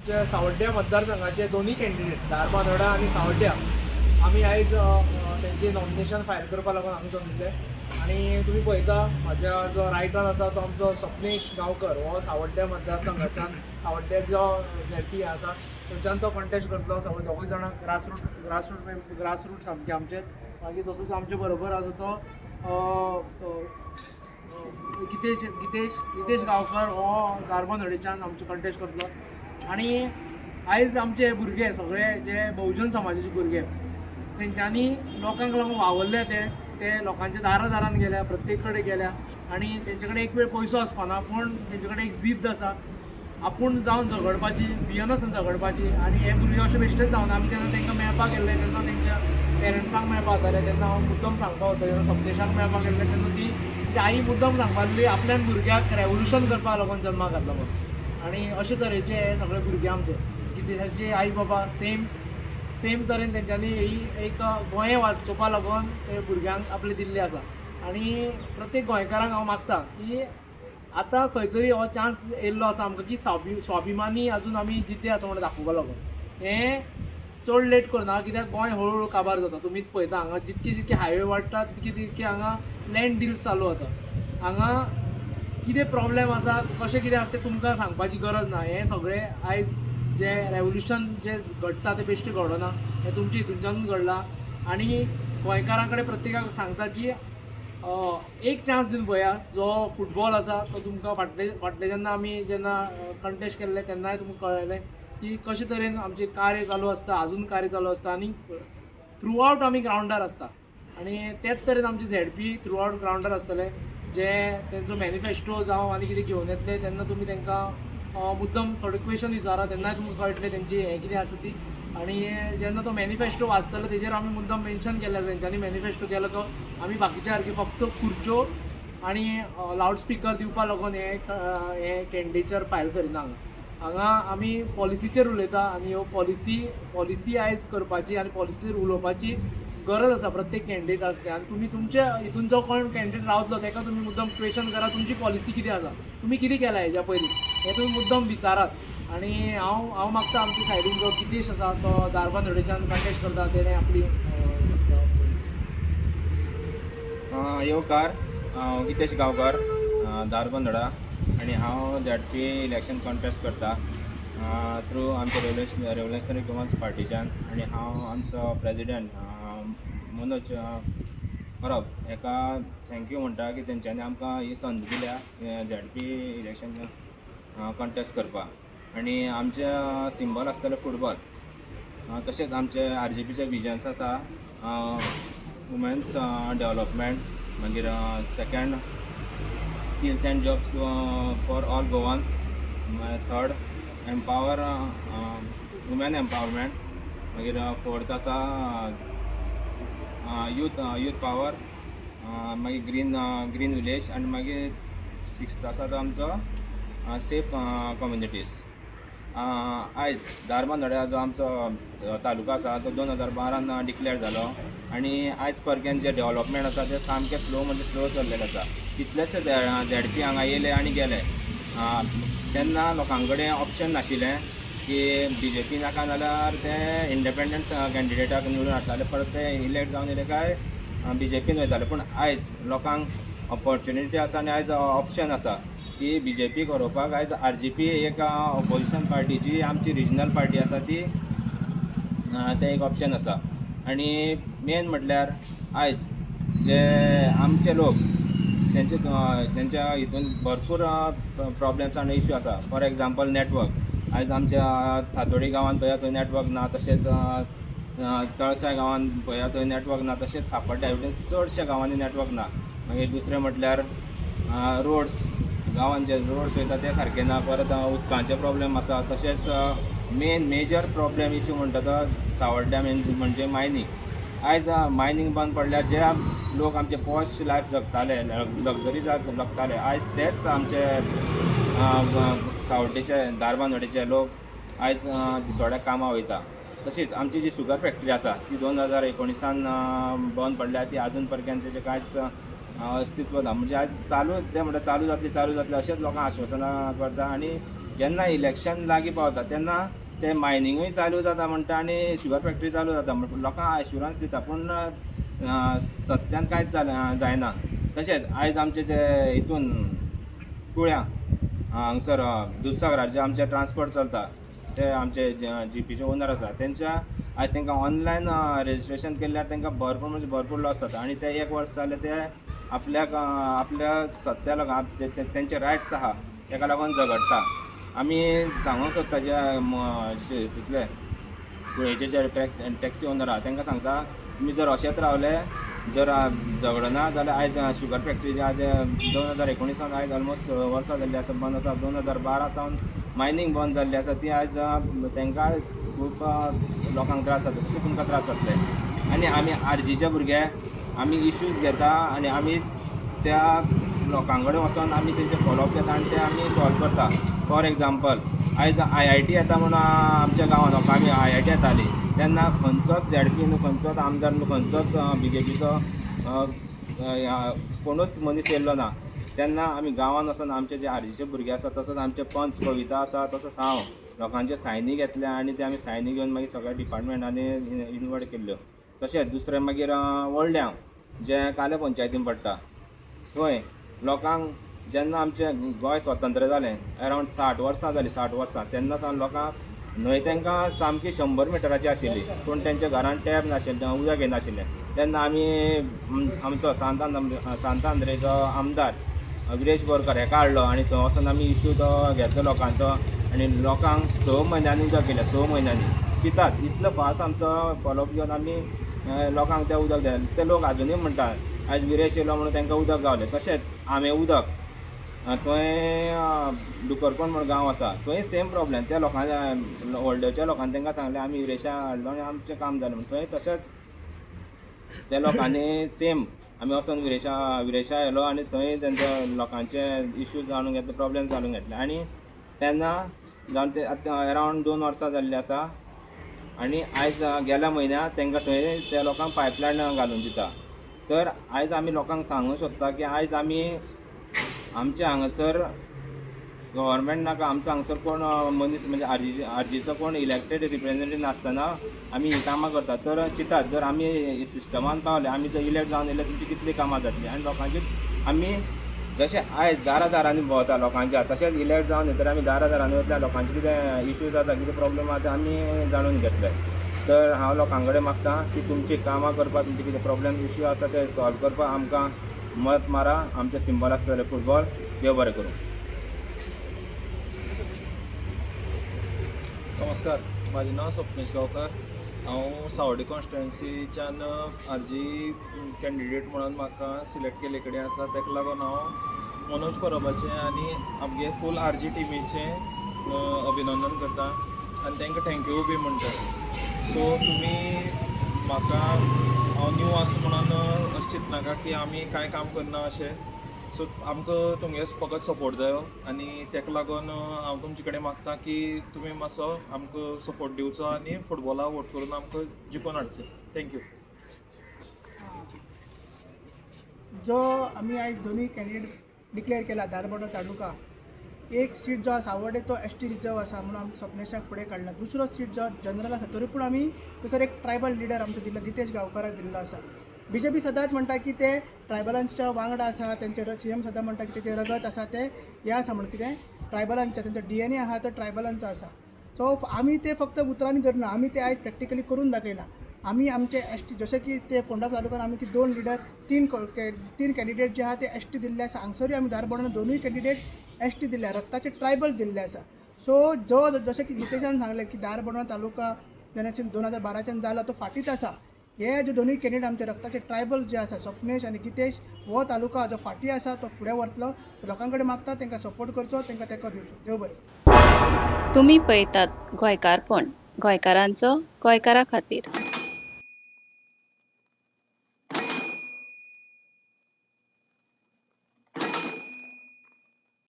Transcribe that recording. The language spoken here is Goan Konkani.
आमच्या सावड्ड्या मतदारसंघाचे दोन्ही कॅन्डिडेट धारबांदोडा आनी सावड्ड्या आमी आयज तेंचे नॉमिनेशन फायल करपा लागून हांगा जमिल्ले. आनी तुमी पळयता, म्हाज्या जो रायटान आसा तो आमचो स्वप्नेश गांवकर. हो सावड्ड्या मतदारसंघाच्यान, सावड्ड्या जो झेडपी आसा थंयच्यान तो कॉन्टेस्ट करतलो. सगळे दोगूय जाणां ग्रासरूट, ग्रासरूट, ग्रासरूट सामके आमचे. मागीर तसोच आमचे बरोबर आसा तो गितेश गितेश गितेश गांवकर. हो धारबांदोडेच्यान आमचो कंटेस्ट करतलो. आनी आयज आमचे भुरगे सगळे जे बहुजन समाजाचे भुरगे, तेंच्यांनी लोकांक लागून वावरले. ते ते लोकांच्या दारा दारान गेल्या, प्रत्येक कडेन गेल्या आनी तेंचे कडेन एक वेळ पयसो आसपाना, पूण तेंचे कडेन एक जिद्द आसा आपूण जावन झगडपाची, भियनासतना झगडपाची. आनी हे भुरगे अशे बेश्टेच जावना. आमी जेन्ना तांकां मेळपाक गेल्ले, तेन्ना तेंच्या पेरंट्सांक मेळपाक वताले, तेन्ना हांव मुद्दम सांगपाक वताले. जेन्ना सप्तेशाक मेळपाक गेल्ले, तेन्ना ती ती आई मुद्दम सांगपाक लागली, आपल्यान भुरग्याक रेवोल्युशन करपाक लागून जल्माक घातला म्हणून. आनी अशे तरेचे हे सगळे भुरगे आमचे. कितेशाचे आई बाबा सेम सेम तरेन तेंच्यांनी ही एक गोंय वाचोवपा लागून ते भुरग्यांक आपले दिल्ले आसा. आनी प्रत्येक गोंयकारांक हांव मागता की आतां खंय तरी हो चान्स येयल्लो आसा आमकां की स्वाभिमानी अजून आमी जिते आसा म्हणून दाखोवपा लागून. हें चड लेट करना, कित्याक गोंय हळू हळू काबार जाता. तुमीच पळयता, हांगा जितके जितके हायवे वाडटा, तितके तितके हांगा लँड डिल्स चालू जाता. हांगा कितें प्रॉब्लेम आसा, कशें कितें आसा तें तुमकां सांगपाची गरज ना. हें सगळें आयज जें रेवोल्युशन जें घडटा तें बेश्टें घडना, हें तुमच्या हितूनच्यानूच घडलां. आनी गोंयकारां कडेन प्रत्येकाक सांगता की एक चान्स दिवन पळया. जो फुटबॉल आसा तो तुमकां फाटले फाटले जेन्ना आमी जेन्ना कंटेस्ट केल्ले, तेन्नाय तुमकां कळ्ळें की कशे तरेन आमचें कार्य चालू आसता, आजून कार्य चालू आसता आनी थ्रू आवट आमी ग्रावंडार आसता. आनी तेच तरेन आमचे झेडपी थ्रू आवट ग्रावंडार आसतले. जे तेंचो मॅनिफेस्टो जावं आनी कितें घेवन येतले, तेन्ना तुमी तांकां मुद्दम थोडे क्वेश्चन विचारा, तेन्नाय तुमकां कळटलें तेंची हें कितें आसा ती. आनी जेन्ना तो मॅनिफेस्टो वाचतलो, तेजेर आमी मुद्दम मेन्शन केल्लें आसा. तेंच्यांनी मॅनिफेस्टो केलो तो आमी बाकीच्या सारकी फक्त खुर्च्यो आनी लावड स्पिकर दिवपा लागून हें हें कॅन्डिडेचर फायल करिना. हांगा हांगा आमी पॉलिसीचेर उलयता आनी ह्यो पॉलिसी आयज करपाची आनी पॉलिसीचेर उलोवपाची गरज आसा प्रत्येक कॅन्डिडेट आसले. आनी तुमी तुमच्या हितून जो कोण कॅन्डिडेट रावतलो, ताका तुमी मुद्दम क्वेश्चन करा, तुमची पॉलिसी कितें आसा, तुमी कितें केलां हेज्या पयलीं, हें तुमी मुद्दम विचारात. आनी हांव हांव मागता, आमच्या सायडीन जो गितेश आसा, तो धारबांदोडेच्यान कंटेस्ट करता, तेणें आपली येवकार. हांव गितेश गांवकर, धारबांदोडा, आनी हांव झेडपी इलेक्शन कॉन्टेस्ट करता थ्रू आमच्या रेवोल्युशनरी गोवन्स पार्टीच्यान. आनी हांव आमचो प्रेजिडेंट मनोज परब हेका thank you म्हणटा की तेंच्यांनी आमकां ही संद दिल्या झेडपी इलेक्शन कॉन्टेस्ट करपाक. आनी आमचें सिंबल आसतलें फुटबॉल. तशेंच आमचे आरजीपीचे विजन्स आसा, वुमेन्स डेवलपमेंट, मागीर second, skills and jobs for all Goans, third, empower women empowerment, मागीर फोर्थ आसा यूथ पावर, मागीर ग्रीन ग्रीन विलेज आनी मागीर सिक्स्थ आसा तो आमचो सेफ कम्युनिटीज. आयज धारबांदोड्या जो आमचो तालुका आसा, तो 2012न डिक्लेअर जालो आनी आयज पर्यंत जे डेवलपमेंट आसा ते सामकें स्लो, म्हणजे स्लो चल्लेलें आसा. कितलेशे झेडपी हांगा येयले आनी गेले. तेन्ना लोकां कडेन ऑप्शन नाशिल्लें की बीजेपी नाका जाल्यार ते इंडिपेंडंट कॅन्डिडेटाक निवडून हाडटाले, परत ते इलेक्ट जावन येयले काय बीजेपीन वयताले. पूण आयज लोकांक ऑपॉर्च्युनिटी आसा आनी आयज ऑप्शन आसा की बीजेपीक हरोवपाक आयज आरजीपी एक ऑपोजिशन पार्टी, जी आमची रिजनल पार्टी आसा ती, तें एक ऑप्शन आसा. आनी मेन म्हटल्यार आयज जे आमचे लोक तेंचे तेंच्या हितून भरपूर प्रॉब्लेम्स आनी इश्यू आसा. For example, network. आयज आमच्या थातोडी गांवांत पळया, थंय नेटवर्क ना. तशेंच तळसाय गांवांत पळया, थंय नेटवर्क ना. तशेंच सापड्ड्या वटेन चडश्या गांवांनी नेटवर्क ना. मागीर दुसरें म्हटल्यार रोड्स. गांवांत जे रोड्स वयता ते सारके ना. परत उदकांचे प्रॉब्लेम आसा. तशेंच मेन मेजर प्रॉब्लेम, इशू म्हणटा तो सावड्ड्या मेन म्हणजे मायनींग. आयज मायनींग बंद पडल्यार जे लोक आमचे पॉश लायफ जगताले, लक्झरी जगताले, आयज तेच आमचे सावड्डेचे, धारबांदोडेचे लोक आयज दिसवड्याक कामां वयता. तशीच आमची जी शुगर फॅक्टरी आसा, ती 2019आन बंद पडल्या. ती आजून पर्यंत तेजें कांयच अस्तित्व ना. म्हणजे आयज चालू, ते म्हणटा चालू जातली, चालू जातली, अशेंच लोकांक आश्वासनां करता आनी जेन्ना इलेक्शन लागीं पावता तेन्ना ते मायनिंगूय चालू जाता म्हणटा आनी शुगर फॅक्टरी चालू जाता म्हणटा, लोकांक एश्युरन्स दिता, पूण सत्यान कांयच जालें जायना. तशेंच आयज आमचे जे हितून कुळ्यां हांगसर दुदसागराचेर आमचे ट्रान्सपोर्ट चलता, ते आमचे जिपीचे ओनर आसा, तेंच्या आयज तांकां ऑनलायन रजिस्ट्रेशन केल्यार तांकां भरपूर म्हणजे भरपूर लॉस जाता. आनी ते एक वर्स जालें ते आपल्याक आपल्या सत्या लागून तेंचे रायट्स आहा तेका लागून झगडटा. आमी सांगूंक सोदता जे हितूंतले कुळेचे जे टॅक्सी ओनर आहा तांकां सांगता, तुमी जर अशेंच रावले, जर झगडना जाल्यार आयज शुगर फॅक्टरी जे आज 2019 आयज ऑलमोस्ट वर्सां जाल्ली आसा बंद आसा. 2012 सावन मायनींग बंद जाल्ली आसा, ती आयज तांकां खूब लोकांक त्रास जाता, तशें तुमकां त्रास जातले. आनी आमी आरजीचे भुरगे आमी इश्यूज घेता आनी आमी त्या लोकां कडेन वचोन आमी तेंचे फॉलोअप घेता आनी ते आमी सॉल्व करता. फॉर एग्जाम्पल, आयज IIT येता म्हणून आमच्या गांवांत आमी IIT येताली तेन्ना खंयचोच ZP न्हू, खंयचोच आमदार न्हू, खंयचोच BJPचो कोणूच मनीस येयल्लो ना. तेन्ना आमी गांवांत वचोन आमचे जे आरजीचे भुरगे आसा, तसोच आमचे पंच कविता आसा, तसोच हांव लोकांचे सायनी घेतले आनी ते आमी सायनी घेवन मागीर सगळ्या डिपार्टमेंटांनी इनवर्ड केल्ल्यो. तशेंच दुसरें मागीर व्हडल्यांव जें काले पंचायतीन पडटा, थंय लोकांक जेन्ना आमचें गोंय स्वतंत्र जालें अरावंड 60 वर्सां जालीं, 60 वर्सां तेन्ना सावन लोकांक न्हंय तांकां सामकी 100 मिटराची आशिल्ली, पूण तेंच्या घरान टॅप नाशिल्लें, उदक येनाशिल्लें. तेन्ना आमी आमचो सांत आंद्रेचो आमदार विरेश बोरकर हेका हाडलो आनी थंय वचोन आमी इशू तो घेतलो लोकांचो आनी लोकांक 6 म्हयन्यांनी उदक केलें, 6 म्हयन्यांनी चिंतात इतलो फास्ट आमचो फॉलोअप घेवन आमी लोकांक तें उदक दिलें. ते लोक आजुनूय म्हणटा आयज विरेश येयलो म्हणून तांकां उदक गावलें. तशेंच आमे उदक थंय डुकरकोण म्हण गांव आसा, थंय सेम प्रॉब्लेम. त्या लोकांक व्हडलेच्या लोकांनी तांकां सांगलें आमी विरेशा हाडलो आनी आमचें काम जालें म्हण. थंय तशेंच त्या लोकांनी सेम आमी वचोन विरेशा येयलो आनी थंय तेंच्या लोकांचे इश्यूज जाणून घेतले, प्रॉब्लेम जाणून घेतले. आनी तेन्ना जावन ते आतां अरावंड 2 वर्सां जाल्लीं आसा आनी आयज गेल्या म्हयन्याक तांकां थंय त्या लोकांक पायपलायन घालून दिता. तर आयज आमी लोकांक सांगूंक सोदता की आयज आमी आमच्या हांगासर गव्हर्मेंट नाका, आमचो हांगासर कोण मनीस म्हणजे आरजीचो कोण इलेक्टेड रिप्रेझेंटेटीव नासतना आमी हीं कामां करतात. तर चिंतात जर आमी सिस्टमान पावले, आमी जर इलेक्ट जावन येयले, तुमची कितलीं कामां जातलीं. आनी लोकांची आमी जशें आयज दारा दारांनी भोंवता लोकांच्या, तशेंच इलेक्ट जावन येतकीर आमी दारा दारांनी वतले, लोकांचे कितें इश्यू जाता, कितें प्रॉब्लम आसा ते आमी जाणून घेतले. तर हांव लोकां कडेन मागता की तुमची कामां करपाक, तुमचे कितें प्रॉब्लम इश्यू आसा ते सॉल्व करपाक आमकां मत मारा. आमचें सिंबल आसतलें फुटबॉल. देव बरें करूं. नमस्कार, म्हाजें नांव स्वप्नेश गांवकार. हांव सावडे कॉन्स्टिट्युएन्सीच्यान आरजी कॅन्डिडेट म्हणून म्हाका सिलेक्ट केल्ले कडेन आसा. ताका लागून हांव मनोज परबाचें आनी आमगे फूल आरजी टिमीचें अभिनंदन करता आनी तांकां thank you बी म्हणटा. सो तुमी म्हाका हांव न्यू आसा म्हणून अशें चिंतनाका की आमी कांय काम करना अशें. सो आमकां तुमगे फकत सपोर्ट जायो आनी ताका लागून हांव तुमचे कडेन मागता की तुमी मातसो आमकां सपोर्ट दिवचो आनी फुटबॉलाक वोट करून आमकां जिखोवन हाडचें. Thank you. जो आमी आयज दोनूय कॅन्डिडेट डिक्लेअर केला धारबांदोडा तालुका, एक सीट जो आसा सावर्डे तो ST reserve आसा म्हणून आमी स्वप्नेशाक फुडें काडला. दुसरो सीट जो जनरल आसा, तरी पूण आमी थंयसर एक ट्रायबल लिडर आमचो दिल्लो, गितेश गांवकाराक दिल्लो आसा. BJP सदांच म्हणटा की ते ट्रायबलांच्या वांगडा आसा. तेंचे CM सदां म्हणटा की तेचें रगत आसा तें हें आसा म्हणून कितें ट्रायबलांचें, तेंचो DNA आहा तो ट्रायबलांचो आसा. सो आमी ते फक्त उतरांनी धरना, आमी ते आयज प्रॅक्टिकली करून दाखयलां. आमी आमचे ST, जशें की ते फोंडा तालुक्यान आमी की दोन लिडर, तीन कॅन्डिडेट जे आहा ते ST दिल्ले आसा. हांगसरूय आमी धारबांदोडा दोनूय कॅन्डिडेट ST दिल्ले, रक्ताचे ट्रायबल दिल्ले आसा. सो जो जशें की गितेशान सांगलें की धारबांदोडा तालुका जेन्ना 2012च्यान जाला तो फाटींच आसा, हे जे दोनूय कॅन्डिडेट आमचे रक्ताचे ट्रायबल जे आसा, स्वप्नेश आनी गितेश, हो तालुका जो फाटीं आसा तो फुडें व्हरतलो. लोकां कडेन मागता, तांकां सपोर्ट करचो, तांकां तेंको दिवचो. देव बरें. तुमी पळयतात गोंयकारपण, गोंयकारांचो गोंयकारा खातीर.